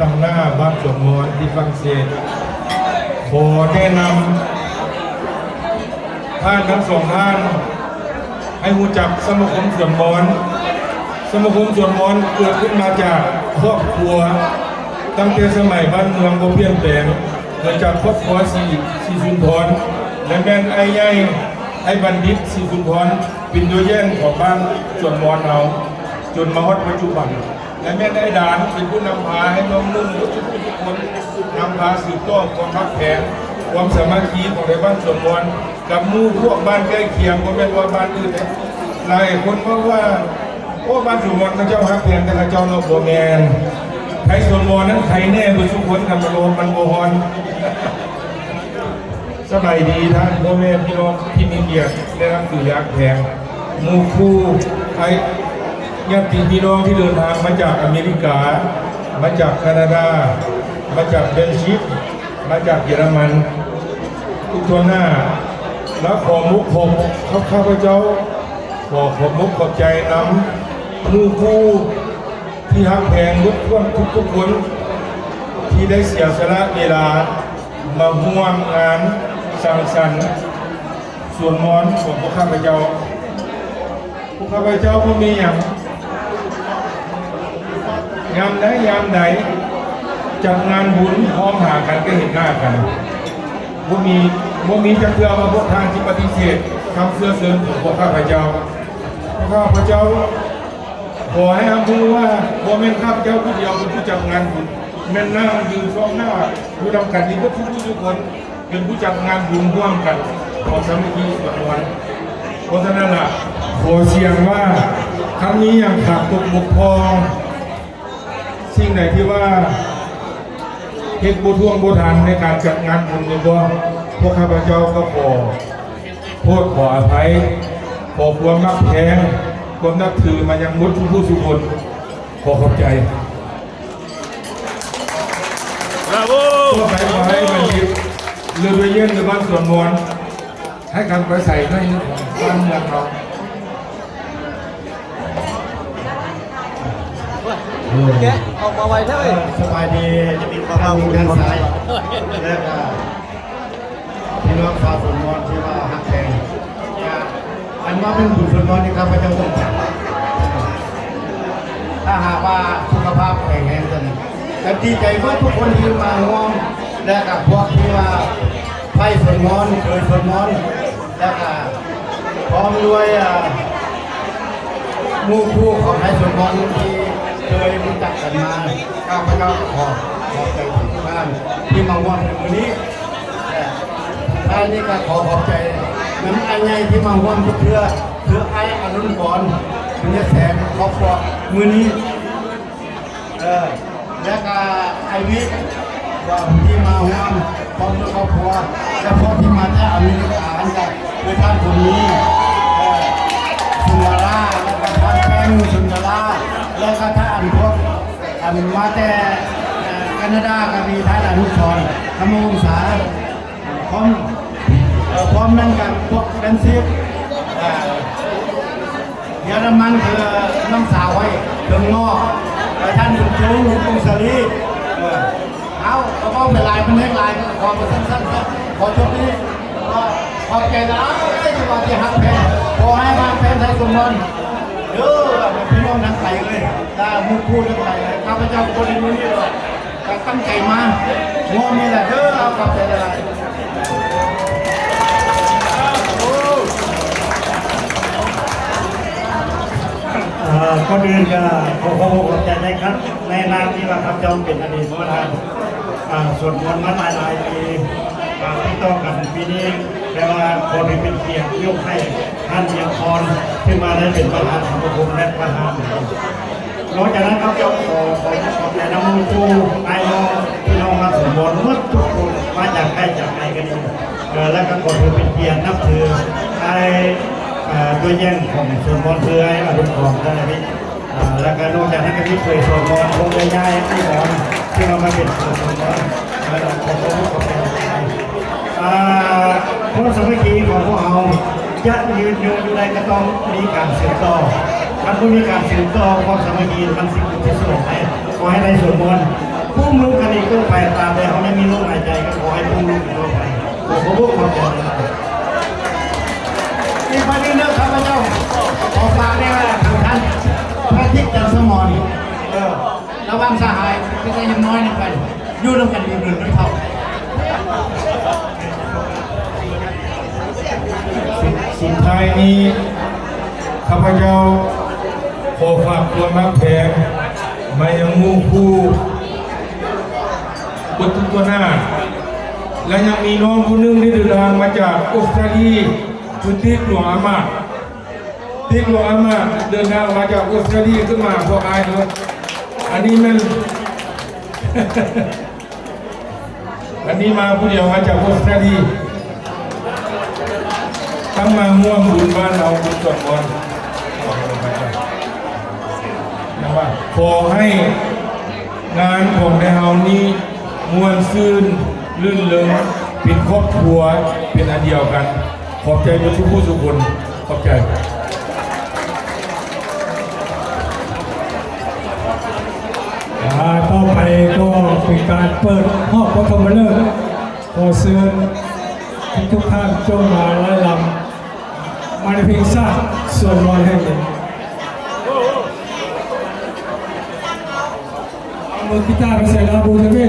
ທາງໜ້າບ້ານສວນມອນທີ່ຝຣັ່ງເສດ ຂໍແນະນຳທ່ານທັງສອງທ່ານໃຫ້ຮູ້ຈັກສະມາຄົມສວນມອນ. ສະມາຄົມສວນມອນເກີດຂຶ້ນມາຈາກຄອບຄົວ ຕັ້ງແຕ່ສະໄໝບ້ານເມືອງບໍ່ປ່ຽນແປງ ເກີດຈາກຄອບຄົວສີ ສີສຸນທອນ ແລະ ແມ່ນອ້າຍໃຫຍ່ ອ້າຍບັນດິດ ສີສຸນທອນ ເປັນຕົວແທນຂອງບ້ານສວນມອນເຮົາ ຈົນມາຮອດປັດຈຸບັນ. ແລະແມ່ນອ້າຍດານເປັນຜູ້ນຳພາໃຫ້ນ້ອງນຸ່ງທຸກໆຄົນ ນຳພາສືບຕໍ່ຄວາມຮັກແພງ ຄວາມສາມັກຄີຂອງໃນບ້ານສວນມອນ ກັບໝູ່ພວກບ້ານໃກ້ຄຽງ ບໍ່ແມ່ນວ່າບ້ານອື່ນເດ້. ຫຼາຍຄົນເວົ້າວ່າ ໂອ້ ບ້ານສວນມອນເຂົາເຈົ້າຮັກແພງແຕ່ເຂົາເຈົ້າເນາະ. ບໍ່ແມ່ນ ໄທສວນມອນນັ້ນໄທແນ່ເບິດສູ່ຄົນ ຄັນມັນບໍ່ ມັນບໍ່ຮ້ອນ. ສະບາຍດີທ່ານພໍ່ແມ່ພີ່ນ້ອງທີ່ມີກຽດ ແລະ ຮັກຖືຮັກແພງ ໝູ່ຄູ່ ຍາດຕິພີ່ນ້ອງທີ່ເດີນທາງມາຈາກອາເມລິກາ ມາຈາກການາດາ ມາຈາກເບນຊິກ ມາຈາກເຢຍລະມັນ ທຸກທົ່ວໜ້າ ແລະ ຂໍມຸກຂອບ ຂ້າພະເຈົ້າ ຂໍຂອບມຸກຂອບໃຈນຳໝູ່ຄູ່ ທີ່ຮັກແພງໝົດຖ້ວນທຸກໆຄົນ ທີ່ໄດ້ເສຍສະຫຼະເວລາມາຮ່ວມງານສັງສັນສວນມອນຂອງພວກຂ້າພະເຈົ້າ. ພວກຂ້າພະເຈົ້າບໍ່ມີຫຍັງ ຍາມໃດຍາມໃດຈັດງານບຸນ ພ້ອມຫາກັນກໍເຫັນໜ້າກັນ ບໍ່ມີ ບໍ່ມີຈັກເທື່ອວ່າພວກທ່ານຊິປະຕິເສດຄຳເຊື້ອເຊີນຂອງພວກຂ້າພະເຈົ້າ. ພວກຂ້າພະເຈົ້າ ຂໍໃຫ້ຮັບຮູ້ວ່າ ບໍ່ແມ່ນຂ້າພະເຈົ້າຜູ້ດຽວເປັນຜູ້ຈັດງານບຸນ ແມ່ນນັ່ງຢືນຊອງໜ້າຢູ່ນຳກັນນີ້ເບິດທຸກຜູ້ທຸກຄົນ ເປັນຜູ້ຈັດງານບຸນຮ່ວມກັນ ຂອງສາມັກຄີສວນມອນ. ເພາະສະນັ້ນລະ ຂໍສຽງວ່າ ຄັນມີຫຍັງຂາດຕົກບົກຜ່ອງ ສິ່ງໃດທີ່ວ່າເຮັດບໍ່ຖ້ວງບໍ່ທັນໃນການຈັດງານບຸນນີ້ບໍ່ ພວກຂ້າພະເຈົ້າກໍຂໍໂທດຂໍອະໄພ ຂໍຄວາມຮັກແພງ ຄວາມນັບຖືມາຍັງໝົດທຸກຜູ້ທຸກຄົນ. ຂໍຂອບໃຈ. ບຣາໂວ ຕໍ່ໄປຂໍໃຫ້ບັນດິດ ເລີດວຽນ ຫຼື ບ້ານສວນມອນ ໃຫ້ການປາໄສໃນເລື່ອງຂອງບ້ານເມືອງເຮົາ. ແກະອອກມາໄວແທ້ເອີຍ. ສະບາຍດີ ທ່ານ ທ່ານຊາຍ ແລະກະ ພີ່ນ້ອງຊາວສວນມອນທີ່ວ່າຮັກແພງ ອັນວ່າເປັນບຸນສ່ວນຕົວນີ້ ຂ້າພະເຈົ້າຕ້ອງການ ຖ້າຫາກວ່າສຸຂະພາບແຂງແຮງ ຈະດີໃຈເບິດທຸກຄົນທີ່ມາຮ່ວມ ແລະກະພວກທີ່ວ່າໃຜສວນມອນ ເຄີຍສວນມອນ ແລະກະພ້ອມດ້ວຍ ອາ ໝູ່ຄູ່ຂອງໃຜສວນມອນທີ່ເຄີຍຮູ້ຈັກກັນມາ ຂ້າພະເຈົ້າຂໍຂອບໃຈທຸກທ່ານທີ່ມາຮ່ວມໃນມື້ນີ້. ແລະທ້າຍນີ້ກໍຂໍຂອບໃຈນຳອ້າຍໃຫຍ່ທີ່ມາຮ່ວມທຸກເທື່ອ ຄືອ້າຍອາລຸນກອນ ບຸນຍະແສງ ຄອບຄົວມື້ນີ້ ເອີ ແລະກະອ້າຍວິ ທີ່ມາຮ່ວມພ້ອມດ້ວຍຄອບຄົວ ແລະພວກທີ່ມາຈາກອາເມລິກາ ອັນກໍຄືທ່ານບຸນມີ ເອີ ສຸນດາລາ ແລະກະທ່ານແປ້ງ ສຸນດາລາ ແລະກະທ່ານພວກ ອັນມາແຕ່ ເອີ ການາດາກໍມີທ່ານອະນຸສອນ ທຳມະວົງສາ ພ້ອມ ເອີ ພ້ອມນັ້ນກັບພວກແຟນຊີບ ເອີ ເຢຍລະມັນ ຄືນ້ອງສາວຂ້ອຍເຖິງງອກ ເອີ ທ່ານບຸນຈູ ວົງສາລີ ເອີ ເອົາ ກໍເວົ້າໄປຫຼາຍ ມັນແຮງຫຼາຍ ກໍຂໍໄປສັ້ນໆ ຂໍຈົບທີ່ນີ້ ກໍຂອບໃຈຫຼາຍທີ່ວ່າທີ່ຮັກແພງ ຂໍໃຫ້ຮັກແພງໄທສົມຫວັງ ເດີ ພີ່ນ້ອງທັງໄກເລີຍ ແລະໝູ່ຄູ່ທັງໄກເລີຍ ຂ້າພະເຈົ້າບໍ່ໄດ້ມື້ນີ້ດອກ ກໍຕັ້ງໃຈມາ ງວດນີ້ແຫຼະເດີ ເອົາ ຂອບໃຈຫຼາຍໆ. ເອີ ກ່ອນອື່ນກໍຂໍຂອບໃຈນະຄັບ ໃນນາມທີ່ວ່າຂ້າພະເຈົ້າເປັນອະດີດປະທານ ເອີ ສວດມນມາຫຼາຍໆປີ ເອີ ຕິດຕໍ່ກັນປີນີ້ ແຕ່ວ່າຂໍຖືເປັນກຽດຍົກໃຫ້ທ່ານ ວຽງພອນ ຂຶ້ນມາໄດ້ເປັນປະທານສະມາຄົມ ແລະ ປະທານ ນອກຈາກນັ້ນ ຂ້າພະເຈົ້າຂໍ ຂໍຂອບໃຈນຳໝູ່ຄູ່ອ້າຍນ້ອງ ພີ່ນ້ອງມາສົມບອນໝົດທຸກຄົນ ມາຈາກໃກ້ຈາກໄກກໍດີ ເອີ ແລ້ວກໍຂໍຖືເປັນກຽດນັບຖືອ້າຍ ເອີ ຕົວຢ່າງຂອງສົມບອນ ຄືອ້າຍອາລຸນ ຂອງເຈົ້າໜ້າທີ່ ເອີ ແລ້ວກໍນອກຈາກນັ້ນກໍມີເຂີຍສົມບອນ ພວກເອື້ອຍຍາຍ ອ້າຍບອນ ທີ່ເຮົາມາເປັນເຂີຍສົມບອນ ແລ້ວກໍຂໍຂອບຄຸນຂອບໃຈຫຼາຍໆ. ອ່າ ຄວາມສາມັກຄີຂອງພວກເຮົາຈະຍືນຍົງຢູ່ໄດ້ ກໍຕ້ອງມີການສືບຕໍ່. ຄັນບໍ່ມີການສືບຕໍ່ ຄວາມສາມັກຄີມັນຊິຢຸດສິ້ນລົງໄປ. ຂໍໃຫ້ໄດ້ສວດມົນ ພູມລຸກອັນນີ້ຕໍ່ໄປ ຕາບໃດເຮົາຍັງມີລົມຫາຍໃຈ ກໍຂໍໃຫ້ພູມລຸກຕໍ່ໄປ. ຂໍຂອບຄຸນຂອບໃຈ. ອີກບັດໜຶ່ງເດີ ຂ້າພະເຈົ້າຂໍຝາກແດ່ວ່າ ທ່ານ ທ່ານ ພະທິດ ຈັນສະໝອນ ເອີ ລະວັງສະຫາຍ ເປັນໄດ້ຍັງນ້ອຍນຳກັນ ຢູ່ນຳກັນຢູ່ເດີນນຳເຖົ້າ. ສຸດ ສຸດທ້າຍນີ້ ຂ້າພະເຈົ້າຂໍຝາກຄວາມຮັກແພງມາຍັງໝູ່ຄູ່ເບິດທຸກທົ່ວໜ້າ ແລະ ຍັງມີນ້ອງຜູ້ໜຶ່ງທີ່ເດີນທາງມາຈາກອົດສະຕາລີ ຄືຕິກຫຼວງອາມາດ. ຕິກຫຼວງອາມາດເດີນທາງມາຈາກອົດສະຕາລີ ຂຶ້ນມາພວກອ້າຍເນາະ. ອັນນີ້ແມ່ນ ອັນນີ້ມາຜູ້ດຽວມາຈາກອົດສະຕາລີ ທັງມາຮ່ວມບຸນບ້ານເຮົາບຸນສວດມອນ. ຂໍໃຫ້ງານຂອງໄທເຮົານີ້ມ່ວນຊື່ນ ລື່ນເລີງ ເປັນຄອບຄົວ ເປັນອັນດຽວກັນ. ຂອບໃຈເບິດທຸກຜູ້ທຸກຄົນ. ຂອບໃຈ. ອ່າ ຕໍ່ໄປກໍເປັນການເປີດຮອບປະຖົມມະເລີກ. ຂໍເຊີນທຸກໆທ່ານຈົ່ງມາລາຍລຳມາໃນເພງຊາດສວນມອນແຫ່ງນີ້. ເອົາມືກີຕາໄປໃສ່ລາບູທະເວດ